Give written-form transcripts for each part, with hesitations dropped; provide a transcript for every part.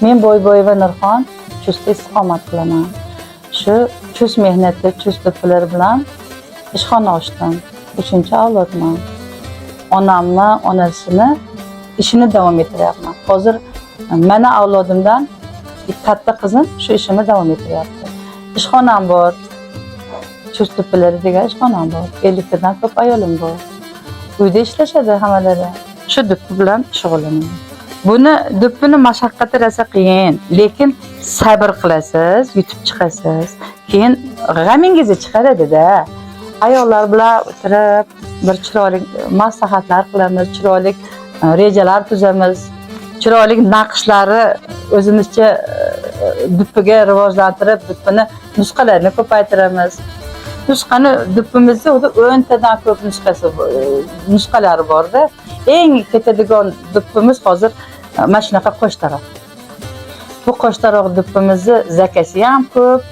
Men Boyboyeva Nurxon, Chustda istiqomat qilaman. Shu Chust mehnati, Chust do'ppilari bilan ishxona ochdim. Uchinchi avlodman. Onamni, onasini ishini davom ettiryapman. Hozir mani avlodimdan katta qizim shu ishimni davom ettiryapti. Ishxonam bor. Chust do'ppilari degan ishxonam bor. 50 tadan ko'p ayolim bor. Uyda ishlashadi hammalari. Shu do'ppi bilan shug'ullanaman. Buni, do'ppini mashaqqati rosa qiyin, lekin sabr qilasiz, yutib chiqasiz. Keyin g'amingizni chiqaradida. Ayollar bilan o'tirib bir chiroyli maslahatlar qilamiz, chiroyli rejalar tuzamiz, chiroyli naqshlari o'zimizcha do'ppiga rivojlantirib, do'ppini nusxalarini ko'paytiramiz. Nusxani, do'ppimizni o'zi 10 tadan ko'p nusxasi, nusxalari borda. Eng ketadigan do'ppimiz hozir mana shunaqa qo'shtaroq. Bu qo'shtaroq do'ppimizni zakasi ham ko'p,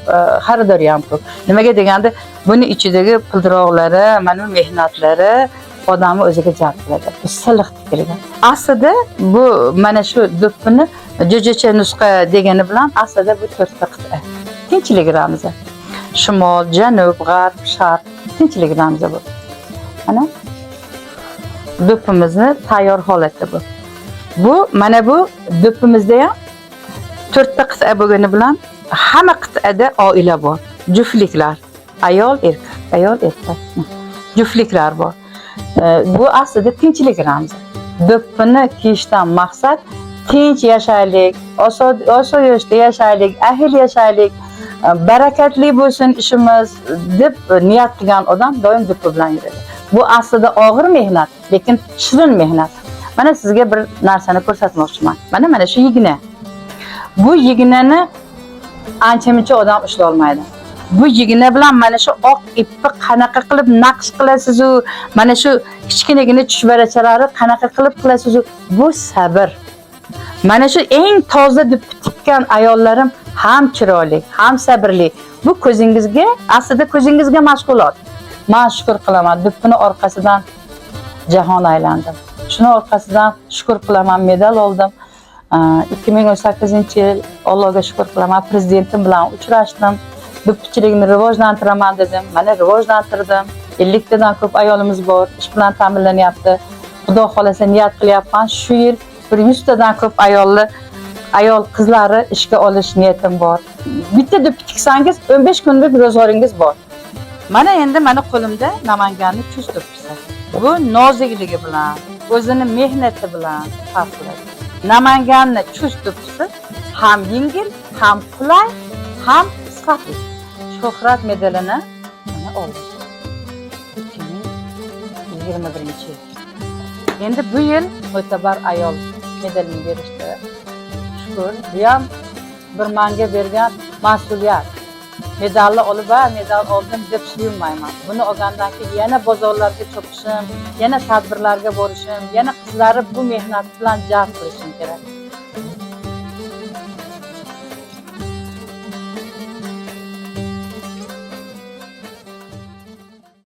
xaridori ham ko'p. Nimaga deganda, buni ichidagi pildiroqlari, mana bu mehnatlari odamni o'ziga jalb qiladi. Bu silliq tikilgan. Aslida bu mana shu do'ppini jo'jacha nusxa degani bilan aslida bu to'rtta qit'a. Tinchlik ramzi. Shimol, janub, g'arb, sharq, tinchlik ramzi bu. Mana do'ppimizni tayyor holati bu. Bu mana bu do'ppimizda ham to'rtta qit'a bo'lgani bilan hamma qit'ada oila bor. Juftliklar, ayol, erkak, ayol, erkak. Juftliklar bor. Bu aslida tinchlik ramzi. Do'ppini kiyishdan maqsad tinch yashaylik, osoyishta yashaylik, ahil yashaylik, barakatli bo'lsin ishimiz deb niyat qilgan odam doim do'ppi bilan yuradi. Bu aslida og'ir mehnat, lekin shirin mehnat. Mana sizga bir narsani ko'rsatmoqchiman. Mana shu igna. Bu ignani ancha muncha odam ushlolmaydi. Bu igna bilan mana shu oq ipni qanaqa qilib naqsh qilasiz u, mana shu kichkinagina chuchvarachalari qanaqa qilib qilasiz u, bu sabr. Mana shu eng toza deb tikkan ayollarim ham chiroyli, ham sabrli. Bu ko'zingizga, aslida ko'zingizga mashg'ulot. Men shukr qilaman, do'ppini orqasidan jahon aylandim. Shuni orqasidan shukr qilaman, medal oldim. 2018-yil, Allohga shukr qilaman, prezidentim bilan uchrashdim. Do'ppichilikni rivojlantiraman dedim. Mana rivojlantirdim. 50 tadan ko'p ayolimiz bor, ish bilan ta'minlanyapti. Xudo xolasa, niyat qilyapman. Shu yil bir 100 tadan ko'p ayolni, ayol qizlari ishga olish niyatim bor. Bitta do'ppi tiksangiz, 15 kunlik ro'zg'oringiz bor. Mana endi mana qo'limda Namanganning Chust do'ppisi. Bu nozikligi bilan, o'zini mehnati bilan farq qiladi. Namanganni Chust do'ppisi ham yengil, ham qulay, ham sifatli. Shuhrat medalini mana oldim. 2021-yil. Endi bu yil mo'tabar ayol medalini berishdi. Shukur. Bu ham bir manga bergan mas'uliyat. Medalni olib, ha, medal oldim deb suyunmayman. Buni olgandan keyin yana bozorlarga chopishim, yana tadbirlarga borishim, yana qizlarni bu mehnat bilan jalb qilishim kerak.